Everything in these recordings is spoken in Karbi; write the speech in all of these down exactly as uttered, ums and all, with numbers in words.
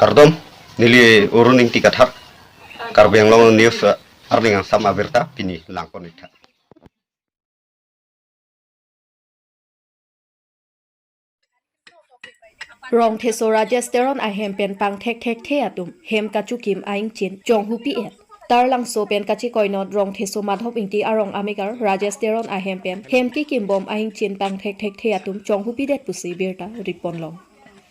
Kardom, neli Arun Ingti Kathar, Karbi Anglong News, eh, arni kangsam abirta pini langpon-iktha. Rongtheso Rajesh Teron ahem pen pangthekthekthe atum hem kachokim a-ingchin chonghupi-et. Taralangso pen kachekoinot Rongtheso Madhop Ingti arong amekar Rajesh Teron ahem pen hem kekimbom a-ingchin pangthekthekthe atum chonghupidet pusi birta riponlong.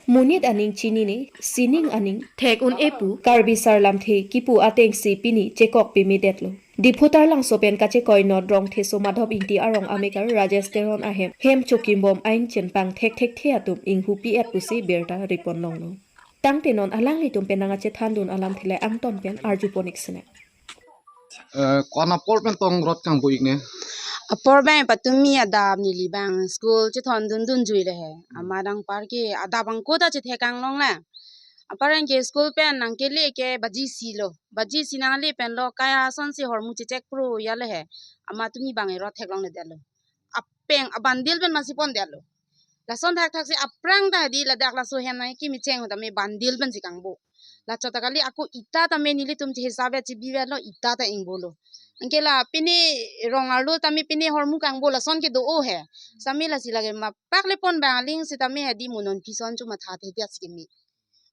Monit aning chinine, sining aning thek un-e pu Karbi Sarlamthe kipu atengsi pini chekok pemedetlo. Diphu Taralangso pen kachekoinot Rongtheso Madhop Ingti arong amekar Rajesh Teron ahem hem chokimbom a-ingchin pangthekthekthe atum inghupi-et pusi birta riponlonglo. Tangte non alanglitum pen nangkachethandun alamthe le angton pen arjupon-ik sene. Eh, ko-an apor pen tong rot kangbu-ik ne? Apor abang patumi adap neli abang school chethondundun juile he. Amat anparke adap angko ta chethek anglong la. Anparke school pen nangkele ke baji isi lo. Baji isi nangle pen lo kaya asonsi hormu chechek pro ya le he. Amat tumi abang rot theklongledetlo. Apeng abundle pen masi pondetlo. Lason thakthaksi aphrang ta hedi ladak laso hem nangkimi cheng tame bundle pensi kangbu. Lachot ta kali ako ita tame nelitum chehisap-et chebi-etlo, ita ta ingbolo. Anke la pine rong arlo tame pine hormu kangbu lason kedo-o he. Sami lasi lake mapak le pon bang aling sitame hedi mo nonphi ason chomatha thektheksi keme.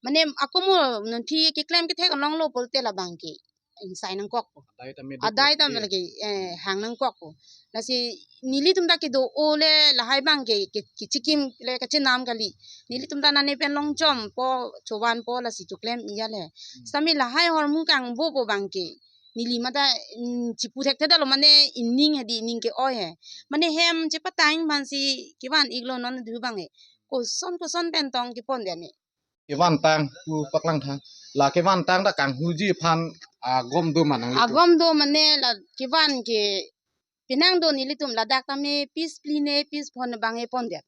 Mane ako mo nonphi keklem kethek anglonglo pulote labang ke ingsai nangkokpo. Adai tame do Adai ko tame ke. Lake, eh, hang nangkokpo. Lasi nelitum ta kedo-o le lahai abang ke, ke, kechikim le kachenam kali. Nelitum ta nane pen longchompo, chovanpo lasi choklem iya le. Sami lahai hormu kangbupo abang ke. Neli mata, mm, chipu thekthedetlo mane ining hedi ining ke-oi he. Mane hem chepatang aphansi kevan-iklo non du abang he. Koson koson pen tong kepondet ne. Kevantang pu paklang tha. La kevantang ta kanghuji aphan agom do ma nanglitum? Agom do mane la kevan ke penang do nelitum ladak tame piece phli ne piece phongo abang e pondet.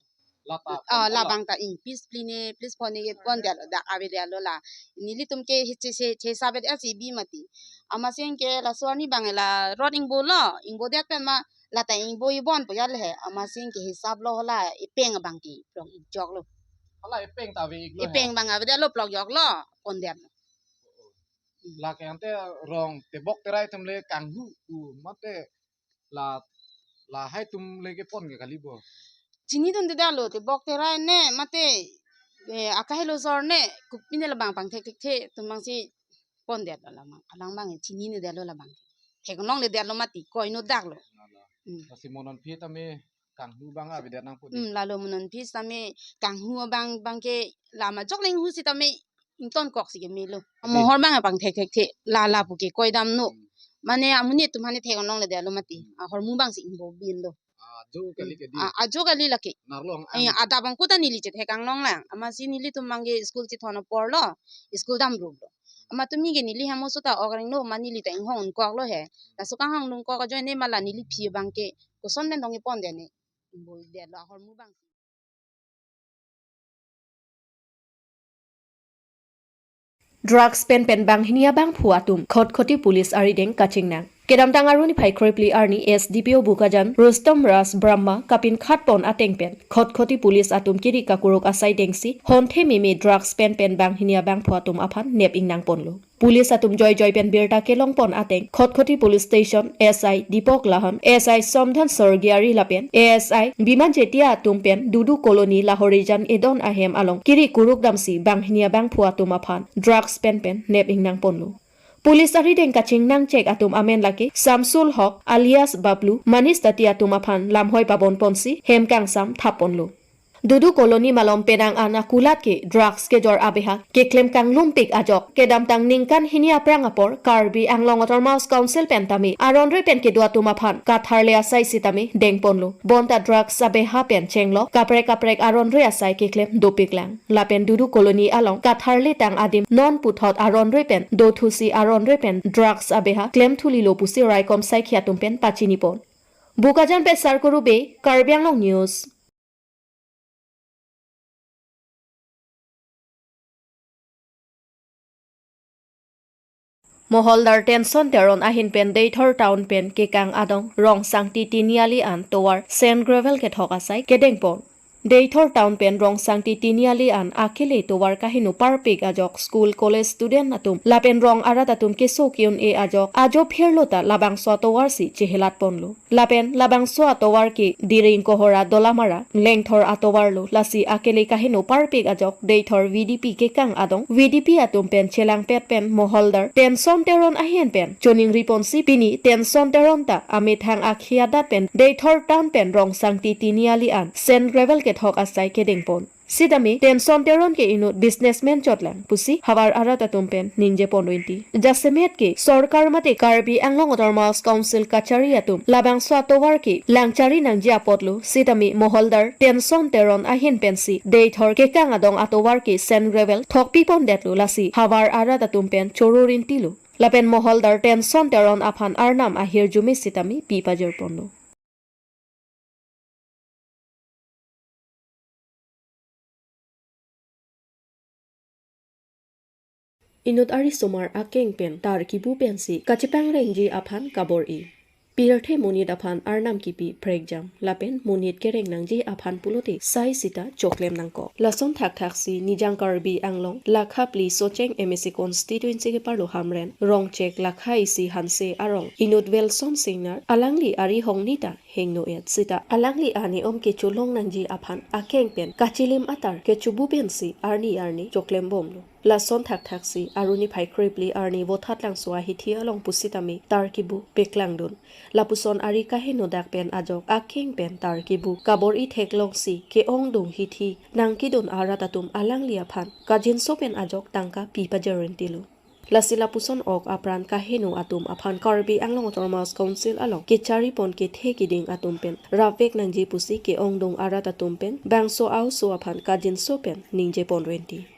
Lata Ah, pon la la. Abang ta ing piece phli ne piece phongo ke pondet dak avedetlo la. Nelitum ke hiche se che sabet asi bi mati. Amatsi ke laso arni abang la rot ingbolo, ingbodet pen ma lata ingbo ibonpo ya le he. Amatsi ke hisap lo hala epeng abang ke plok ijoklo. Hala epeng ta ave-iklo he. Epeng abang avedetlo plok joklo pondet. Lake ante rong tebok terai atum le kanghu pu mate la, lahai atum le kepon ke kali bo. Chinidundedetlo tebok terai ne mate, eh, akahelo sor ne kopine labang pangthekthekthe atum abangsi pondetlo labang. Alang abang chininedetlo labang. Theklongledetlo mati koinot daklo. Lalo. Hmm. Lasi mo nonphi tame kanghu abang avedet nangpo di. Hmm, lalo mo nonphi tame kanghu abang abang ke lama jok lenghu sitame ingtonkoksi kemelo. Di. Mohor abang pangthekthekthe lala pu ke koidamno. Hmm. Mane amonit atum aphan theklongledetlo mati. Hmm. Ahormu abangsi ingbobinlo. Ajo kali ke di. Ah, ajo kali lake. Narlo ang. Iya, adap angko ta neli chethek anglong lang. Amatsi nelitum abang ke school chethon aporlo. School damrumlo. Amat tumi ke neli hem oso ta ok renglo, ma neli ta inghong ingkoklo he. Laso kanghong ingkok ajoine ma la neli aphi abang ke koson pen tong ipondet ne. Ingbodetlo ahormu abang. Drugs pen pen banghini abangphu atum Khatkhati Police arideng kachingnang. Kedamtang Arni phai krephli arni S D P O Bokajan Rustom Raj Brahma kapinkhat pon ateng pen Khatkhati Police atum kiri kakuruk asai dengsi honthe meme drugs pen pen banghini abangphu atum aphan nep ingnang ponlo. Police atum joijoi pen birta kelong pon ateng Khatkhati Police Station S I Deepak Lahan, S I Somdhan Sorgiari lapen A S I Biman Jetia atum pen Dudu Colony Lahorijan Edon ahem along kiri kuruk damsi banghini abangphu atum aphan drugs pen pen nep ingnang ponlo. Police arideng kachingnang chek atum amen lake Samsul Hok alias Bablu, Manish Dati atum aphan lamhoi pabon ponsi hem kangsam thap ponlo. Dudu Colony malom penang an akulat ke drugs kejor abeha keklem kanglumpik ajok. Kedamtang ningkan hini aphrang apor Karbi Anglong Autonomous Council pen tame aron re pen kedo atum aphan katharle asai sitame deng ponlo. Bonta drugs abeha pen chenglok kaprek kaprek aron re asai keklem dopiklang. Lapen Dudu Colony along katharle tang adim non puthot aron re pen dothusi aron re pen drugs abeha klemthulilo pusi raikom saikhi atum pen pachini pon. Bokajan pen Sarkuru Bey, Karbi Anglong News. Moholdar Tenson Teron ahin pen Deithor Town pen kekang adong Rongsangti Tiniali an tovar sand gravel kethok asai kedeng pon. Deithor town pen Rongsangti Tiniali an akele tovar kaheno parpik ajok school college student atum lapen rong arat atum keso ke-un-e ajok ajo phirlo ta labangso atovar si chehelat ponlo. Lapen labangso atovar ke Diring Kohora Dolamara Lengthor atovar lo, lasi akele kaheno parpik ajok Deithor V D P kekang adong V D P atum pen chelangpet pen moholdar Tenson Teron ahin pen choningri ponsi pini Tenson Teron ta amethang akhi adat pen Deithor town pen Rongsangti Tiniali an sand gravel kethok asai kedeng pon. Sitame Tenson Teron ke inut businessman chotlang pusi havar arat atum pen ningje pon rinti. Jasemet ke sorkar mate Karbi Anglong Autonomous Council kachari atum labangso atovar ke langchari nangji apotlo, sitame moholdar Tenson Teron ahin pensi Deithor kekang adong atovar ke sand gravel thokpi pondetlo, lasi havar arat atum pen choro rintilo. Lapen moholdar Tenson Teron aphan arnam ahirjume sitame pi pajir ponlo. Inut arisomar akeng pen tar kibu pensi kachepangrengji aphan kabor-i. Pirthe monit aphan arnam kipi prekjam lapen monit kereng nangji aphan pulote sai sita choklem nangkok. Lason thakthaksi Nijang Karbi Anglong lakha phli Socheng M A C constituency keparlo Hamren Rongchek lakha isi Hanse arong inut Wilson Singnar alangli ari hong nita hingno-et sita alangli arni om kecholong nangji aphan akeng pen kachilim atar kechubu pensi arni arni choklem bomlo. Lason thakthaksi aruni phai krephli arni Vothatlangso ahithi along pusitame tar kibu peklangdun. Lapuson ari kaheno dak pen ajok akeng pen tar kibu kabor-i theklongsi ke-ongdung hithi nangkedun arat atum alangli aphan kajinso pen ajok tangka pi pajir rintilo. Lasi lapuson ok apran kaheno atum aphan Karbi Anglong Autonomous Council along kechari pon kethe kiding atum pen rapvek nangji pusi ke-ongdung arat atum pen bangso aoso aphan kajinso pen ningje pon rinti.